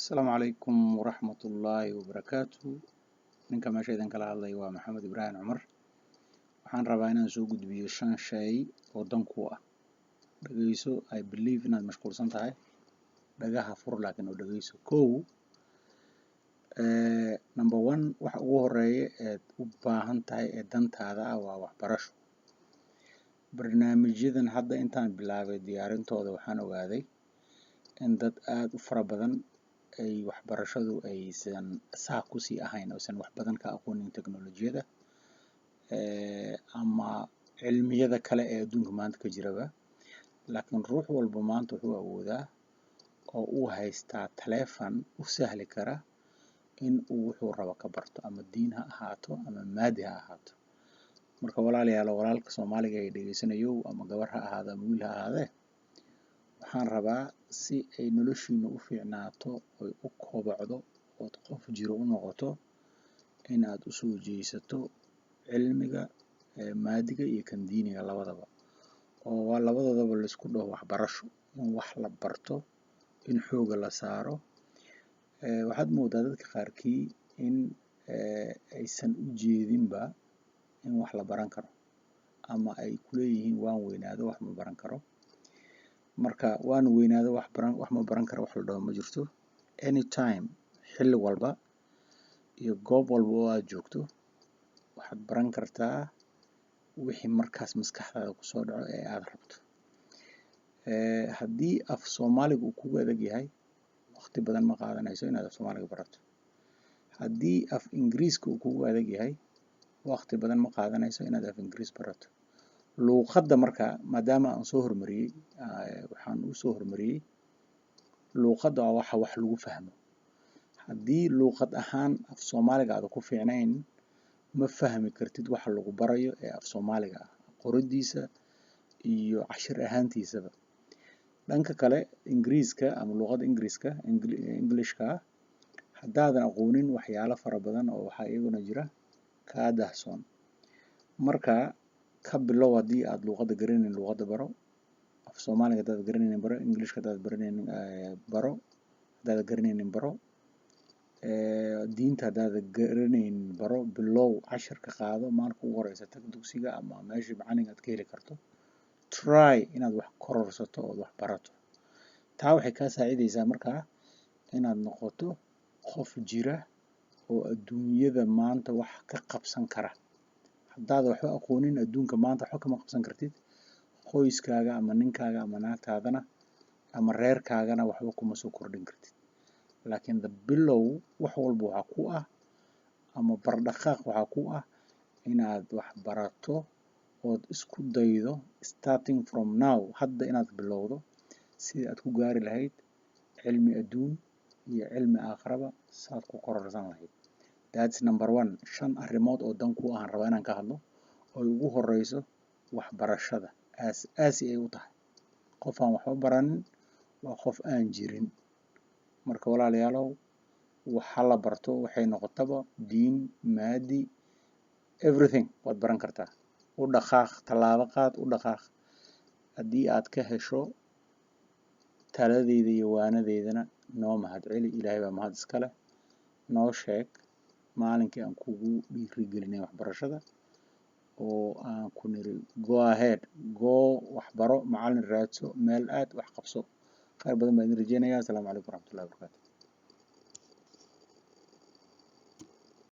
Asalaamu calaykum waraxmatullaahi wabarakaatu. Ninka meesha idin kala hadlaya waa Maxamed Ibraahim Cumar. Waxaan rabaa inaan soo gudbiyo shan shay oo dan ku ah. Dhageyso. I believe inaad mashquulsan tahay. Dhagaha fur laakiin oo dhageyso. Kow, number one, waxa ugu horeeya eed u baahan tahay ee dantaada ah waa waxbarasho. Barnaamijyadan hadda intaan bilaabay diyaarintooda, waxaan ogaaday in dad aada u fara badan ay waxbarashadu aysan saa kusii ahayn, aysan wax badan ka aqoonin teknolojiyada ama cilmiyada kale ee adduunka maanta ka jiraba. Laakiin ruux walba maanta wuxuu awoodaa oo uu haystaa taleefan u sahli kara in uu wuxuu rabo ka barto, ama diin ha ahaato ama maadi ha ahaato. Marka walaalayaal, walaalka Soomaaliga ee dhegeysanayo, ama gabar ha ahaado ama wiil ha ahaadee, waxaan rabaa si ay noloshiina u fiicnaato oy u kobocdo ood qof jiro u noqoto, in aad usoo jeesato cilmiga maadiga iyo kan diiniga labadaba, oo waa labadoodaba laisku dhaho waxbarasho, in wax la barto, in xooga la saaro. Waxaad moodaa dadka qaarkii in aysan u jeedinba in wax la baran karo, ama ay kuleeyihiin "Waan weynaado, wax ma baran karo." Marka "waan weynaado, wax baran, wax ma baran karo" wax la dhaho ma jirto. Anytime, xilli walba iyo goob walba oo aad joogto, waxaad baran kartaa wixii markaas maskaxdaada kusoo dhaco ee aad rabto. Haddii af Soomaaliga uu kugu adag yahay, waqti badan ma qaadanayso inaad af Soomaaliga barato. Haddii af Ingiriiska uu kugu adag yahay, waqti badan ma qaadanayso inaad af Ingiriis barato. Luuqadda marka, maadaama aan soo hormariyey, waxaan u soo hormariyey luuqadda waa waxa wax lagu fahmo. Haddii luuqad ahaan af Soomaaliga aada ku fiicnayn, ma fahmi kartid waxa lagu barayo ee af Soomaaliga ah, qoridiisa iyo cashir ahaantiisaba. Dhanka kale, Ingiriiska ama luuqadda Ingiriiska, Englishka, haddaadan aqoonin, waxyaalo fara badan oo waxaa iyaguna jira kaa dahsoon. Marka ka bilow, haddii aad luuqadda garanaynin, luuqadda baro. Af Soomaaliga haddaad garanaynin, baro. Englishka haddaad baranaynin, baro. Haddaad garanaynin, baro. Diinta haddaad garanaynin, baro. Bilow, cashirka qaado. Maalinka ugu horeysa tag dugsiga ama meesha macalinka aad ka heli karto. Try inaad wax kororsato ood wax barato. Taa waxay kaa saacidaysaa markaa inaad noqoto qof jira oo adduunyada maanta wax ka qabsan kara. Haddaad waxba aqoonin, adduunka maanta waxba kama qabsan kartid. Qoyskaaga ama ninkaaga ama naagtaadana ama reerkaagana waxba kuma soo kordhin kartid. Laakiin the bilow wax walba waxaa ku ah ama bardhaqaaq waxaa ku ah inaad wax barato ood isku daydo, starting from now, hadda inaad bilowdo sidii aad ku gaari lahayd cilmi adduun iyo cilmi aakhiraba, saad ku kororsan lahayd. That's number one. Shan arrimood oo dan ku ahaan rabaa inaan ka hadlo, oy ugu horeyso waxbarashada. Aas aasi ay u tahay, qof aan waxba baranin waa qof aan jirin. Marka walaalayaalow, waxa la barto, waxay noqotaba, diin, maadi, everything waad baran kartaa. U dhaqaaq, tallaabo qaad, u dhaqaaq. Haddii aad ka hesho taladeyda iyo waanadeydana, noo mahad celi. Ilaahay baa mahad iska leh. Noo sheeg maalinkii aan kugu dhiirigelinay waxbarashada oo aan ku niri "Go ahead, go, waxbaro, macallin raadso, meel aad, wax qabso." Khayr badan baan idin rajeynayaa. Asalaamu calaykum waraxmatullahi wabarakatu.